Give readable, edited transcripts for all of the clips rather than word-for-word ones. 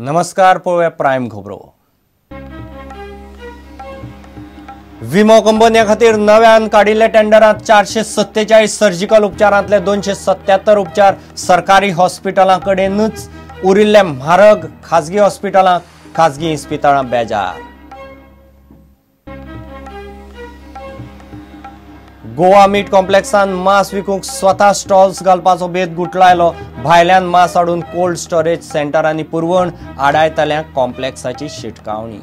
नमस्कार, पळोवया प्रायम खबरो. विमो कंपन्या खातीर नव्यान काडिल्ल्या टेंडरांत 447 सर्जिकल उपचारांतले 277 उपचार सरकारी हॉस्पिटलां कडेनूच उरिल्ले म्हारग खाजगी हॉस्पिटलांक खाजगी इस्पितळां बेजार. गोवा मीट कॉम्प्लेक्सान मांस विकूंक स्वता स्टॉल्स घालपाचो बेत गुटलायलो. भायल्यान मांस हाडून कोल्ड स्टोरेज सेंटरांनी पुरवण आडायतल्यांक कॉम्प्लेक्साची शिटकावणी.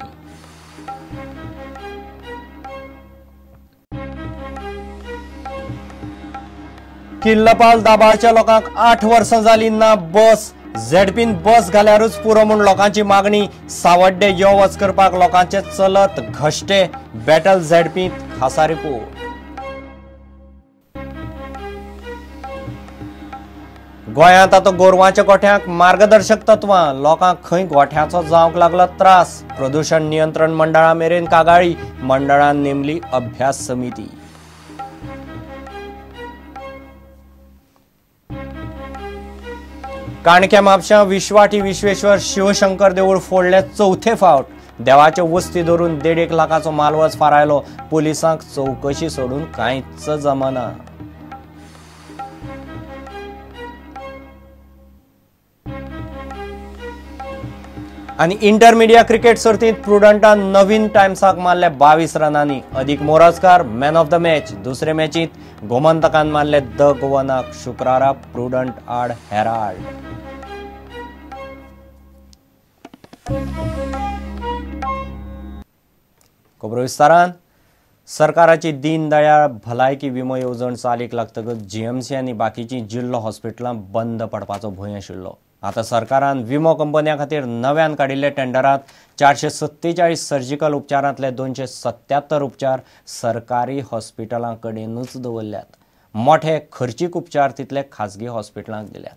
किल्लपाल दाबाळच्या लोकांक 8 वर्सां जाली ना बस. झेडपीन बस घाल्यारूच पुरो म्हूण लोकांची मागणी. सावड्डे यो वच करपाक लोकांचे चलत घश्टे. बॅटल झेडपींत खासा रिपोर्ट. गोंयांत आतां गोरवांच्या गोठ्यांक मार्गदर्शक तत्वां. लोकांक खंय गोठ्याचो जावंक लागलो त्रास. प्रदूषण नियंत्रण मंडळा मेरेन कागाळी. मंडळान नेमली अभ्यास समिती. काणक्या म्हापशां विश्वाटी विश्वेश्वर शिवशंकर देवूळ फोडले चवथे फावट. देवाच्यो वस्ती धरून 1.5 लाखाचो मालवज फारायलो. पुलिसांक चवकशी सोडून कांयच जमना. आनी इंटरमिडिया क्रिकेट सर्तींत प्रुडंटान नवीन टायम्साक मारले 22 रनांनी. Adhik Morajkar man of the match. दुसरे मॅचींत गोमंतकान मारले the गोवनाक. शुक्रारा प्रुडंट आड हेराल्ड. खबरो विस्तारान. सरकाराची दीनदयाळ भलायकी विमो येवजण चालीक लागतकच जीएमसी आनी बाकीची जिल्लो हॉस्पिटलां बंद पडपाचो भंय आशिल्लो. आतां सरकारान विमो कंपन्यां खातीर नव्यान काडिल्ल्या टेंडरांत 447 सर्जिकल उपचारांतले 277 उपचार सरकारी हॉस्पिटलां कडेनूच दवरल्यात. मोठे खर्चीक उपचार तितले खाजगी हॉस्पिटलांक दिल्यात.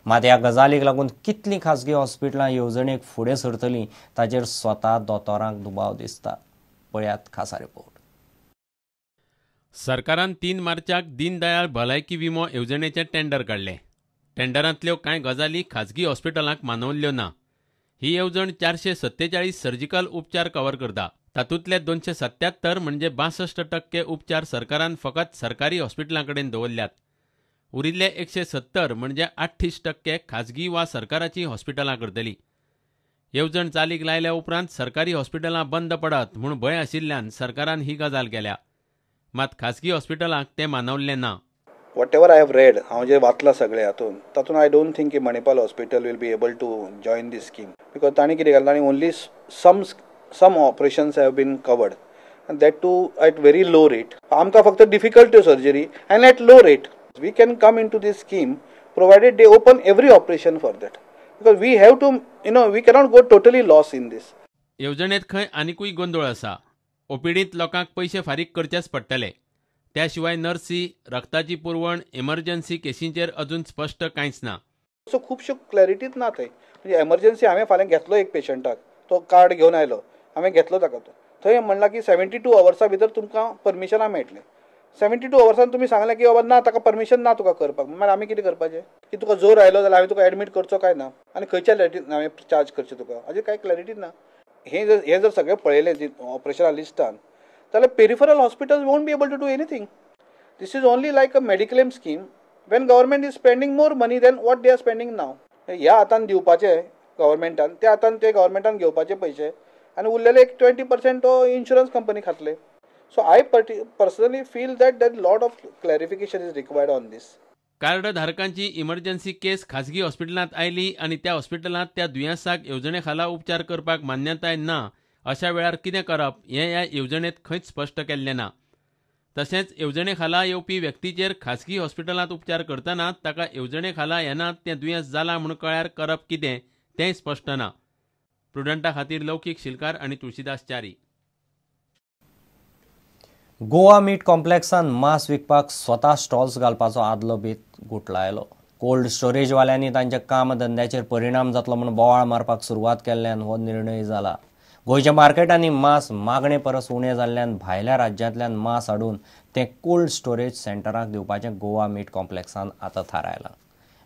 मात ह्या गजालीक लागून कितलीं खाजगी हॉस्पिटलां येवजणेक फुडें सरतलीं ताचेर स्वता दोतोरांक दुबाव दिसता. पळयात खासा रिपोर्ट. सरकारान 3 मार्चाक दीनदयाळ भलायकी विमो येवजणेचें टेंडर काडलें. टेंडरांतल्यो कांय गजाली खाजगी हॉस्पिटलांक मानवल्ल्यो ना. ही येवजण 447 सर्जिकल उपचार कव्हर करता. तातूंतले 277 म्हणजे 62% उपचार सरकारान फकत सरकारी हॉस्पिटलां कडेन दवरल्यात. उरिल्ले 170 म्हणजे 38% खाजगी वा सरकाराची हॉस्पिटलां करतली. येवजण चालीक लायल्या उपरांत सरकारी हॉस्पिटलां बंद पडत म्हूण भंय आशिल्ल्यान सरकारान ही गजाल केल्या. मात खाजगी हॉस्पिटलांक तें मानवल्लें ना. Whatever I have read, हांव जें वाचलां सगळें हातूंत तातूंत I don't think की Manipal hospital will be able to join this scheme because तांणी कितें केलां, तांणी only some operations have been covered and that too at very low rate. आमकां फक्त difficult surgery and at low rate. We can come into this scheme provided they open every operation for that because we have to, you know, we cannot go totally loss in this. येवजणेंत खंय आनिकूय गोंदळ आसा. ओपीडींत लोकांक पयशे फारीक करचेच पडटले. त्या शिवाय नर्सी, रक्ताची पुरवण, एमर्जन्सी केशींचेर अजून स्पश्ट कांयच ना. सो खुबश्यो क्लॅरिटीच ना थंय. म्हणजे एमर्जन्सी हांवें फाल्यां घेतलो एक पेशंटाक, तो कार्ड घेवन आयलो, हांवें घेतलो ताका, तो थंय म्हणलां की 72 अवर्सां भितर तुमकां परमिशनां मेळटलें. 72 अवर्सान तुमी सांगलें की बाबा ना, ताका परमिशन ना तुका करपाक, मागीर आमी कितें करपाचें? की तुका जोर आयलो जाल्यार हांवें तुका एडमीट करचो काय ना आनी खंयच्या रेटीन हांवें चार्ज करचें तुका, हाजेर कांय क्लॅरिटी ना. हें जर सगळें पळयलें ऑपरेशना लिस्टान जाल्यार peripheral hospitals won't be able to do anything. This is only like a mediclaim scheme when government is spending more money than what they are spending now. ह्या हातान दिवपाचे गव्हर्मेंटान, त्या हातान ते गव्हर्मेंटान घेवपाचे पयशे आनी उरलेले एक 20% तो इन्शुरन्स कंपनी खातले. So I personally feel that that lot of clarification is required on this. Card धारकांची इमर्जन्सी केस खाजगी हॉस्पिटलांत आयली आनी त्या हॉस्पिटलांत त्या दुयेंसाक येवजणे खाला उपचार करपाक मान्यताय ना अशा वेळार कितें करप हें ह्या येवजणेंत खंयच स्पश्ट केल्लें ना. तशेंच येवजणे खाला येवपी व्यक्तीचेर खाजगी हॉस्पिटलांत उपचार करतना ताका येवजणे खाला येना तें दुयेंस जालां म्हूण कळ्यार करप कितें तेंय स्पश्ट ना. प्रुडंटा खातीर लौकीक शिलकार आनी तुळशीदास च्यारी. गोवा मीट कॉम्प्लेक्सान मांस विकपाक स्वता स्टॉल्स घालपाचो आदलो बेत गुटलायलो. कोल्ड स्टोरेजवाल्यांनी तांच्या काम धंद्याचेर परिणाम जातलो म्हूण बोवाळ मारपाक सुरवात केल्ल्यान हो निर्णय जाला. गोंयच्या मार्केटांनी मांस मागणे परस उणें जाल्ल्यान भायल्या राज्यांतल्यान मांस हाडून तें कोल्ड स्टोरेज सेंटराक दिवपाचें गोवा मीट कॉम्प्लेक्सान आतां थारायलां.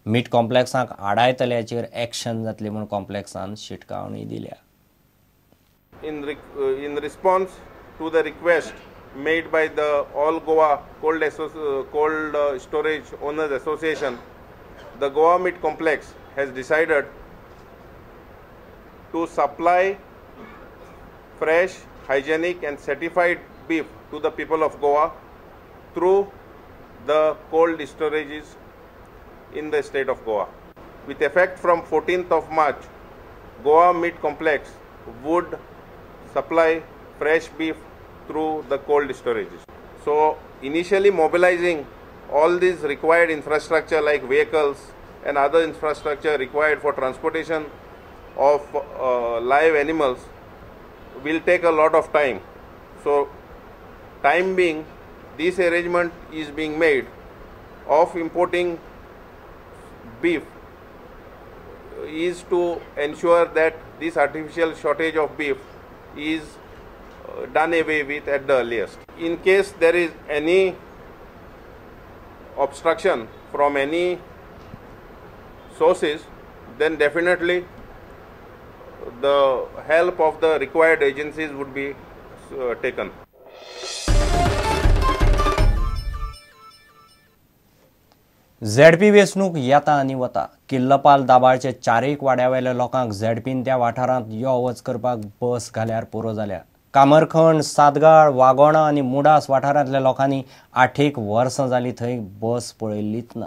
मीट कॉम्प्लेक्सांक आडायतल्याचेर एक्शन जातली म्हूण कॉम्प्लेक्सान शिटकावणी दिल्या. In response to the request made by the All Goa Cold Storage Owners Association, the Goa Meat Complex has decided to supply fresh, hygienic and certified beef to the people of Goa through the cold storages in the state of Goa. With effect from 14th of March, Goa Meat Complex would supply fresh beef through the cold storages. So initially mobilizing all these required infrastructure like vehicles and other infrastructure required for transportation of live animals will take a lot of time. So time being, this arrangement is being made of importing beef is to ensure that this artificial shortage of beef is done away with at the earliest. In case there is any obstruction from any sources, then definitely the help of the required agencies would be taken. ZP वेंचणूक येता आनी वता. किल्लपाल दाबाळचे चारेक वाड्यावेल्या लोकांक झेडपीन त्या वाठारांत यो वच करपाक बस घाल्यार पुरो जाल्या. कामरखंड, सातगाळ, वागोणा आनी मुडास वाठारांतल्या लोकांनी 8 वर्सां जाली थंय बस पळयल्लीच ना.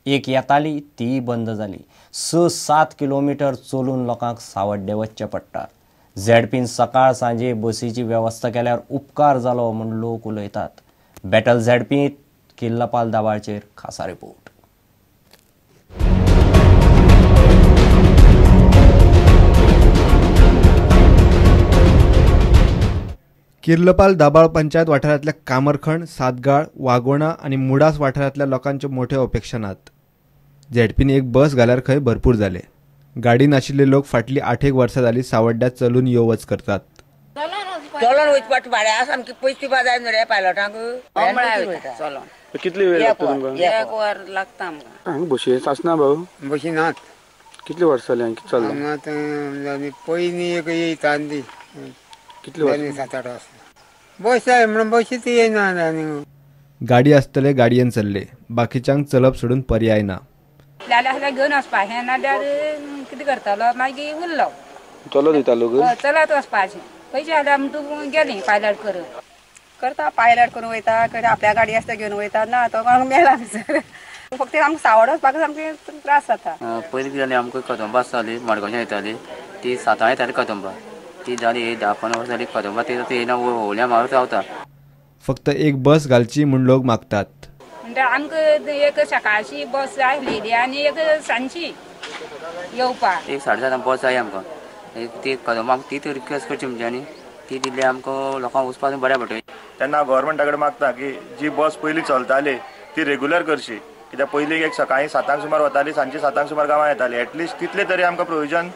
एक येताली ती बंद जाली. 6-7 किलोमिटर चलून लोकांक सावड्डे वचचें पडटा. झेडपीन सकाळ सांजे बसीची वेवस्था केल्यार उपकार जालो म्हूण लोक उलयतात. बॅटल झेडपींत किल्लपाल दाबाळचेर खासा रिपोर्ट. किर्लपाल दाबाळ पंचायत वाठारांतल्या कामरखंड, सातगाळ, वागोणा आनी मुडास वाठारांतल्या लोकांच्यो मोठ्यो अपेक्षा नात. झेडपीन एक बस घाल्यार खंय भरपूर जाले. गाडी नाशिल्ले लोक फाटली 8 वर्सां जाली सावड्ड्यात चलून यो वच करतात. चलोन वचपा पडटा, भाड्या सामकी पयस दिवपा जाय न्हू रे पायलटांक. कितली वेळ लागता तुमकां? 1 वर लागता आमकां. बशी आसना भाऊ? बशी नात. कितली वर्सां जाली चल्ला? पयलीं एक येयता ती. कितली वर्सां? 7-8 वर्सां. बस जाय म्हणून बशीच येयना आनी. गाडी आसतले गाडयेन चल्ले, बाकीच्यांक चलप सोडून पर्याय ना. जाल्यार घेवन वचपाचें, नाल्यार कितें करतलो मागीर उरलो. चलत वयता लोक? चलत वचपाचें. पयशे जाल्यार आमी तूं गेली पायलट करून करता, पायलट करून वयता, आपल्या गाडी आसता घेवन वयता. ना तो मेला सर, फक्त आमकां सावड वचपाक सामकें त्रास जाता. पयलीं कितें जालें, आमकां कदंबा आसताली, मडगांवच्यान येताली ती 7 येताली कदंबा, ती जाली 10-15 वर्सां जाली कदंबा ती येयना, होवल्या मारून रावता. फक्त एक बस घालची म्हूण लोक मागतात. म्हणटा आमकां एक सकाळची बस जाय आसलेली आनी एक सांजची येवपाक. एक 7:30 बस जाय आमकां. ती कदंबा ती रिक्वेस्ट करची म्हणजे ती दिल्ली आमकां लोकांक वचपाक बऱ्या पडटलें. तेन्ना गव्हर्मेंटा कडेन मागता की जी बस पयलीं चलताली ती रेगुलर करची, कित्याक पयलीं एक सकाळीं 7 सुमार वताली, सांजची 7 सुमार गांवां येताली. एटलिस्ट तितले तरी आमकां प्रोविजन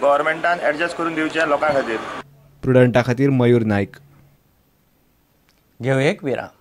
गव्हर्मेंटान एडजस्ट करून दिवचें लोकां खातीर. प्रुडंटा खातीर मयूर नायक. घेवया एक विराम.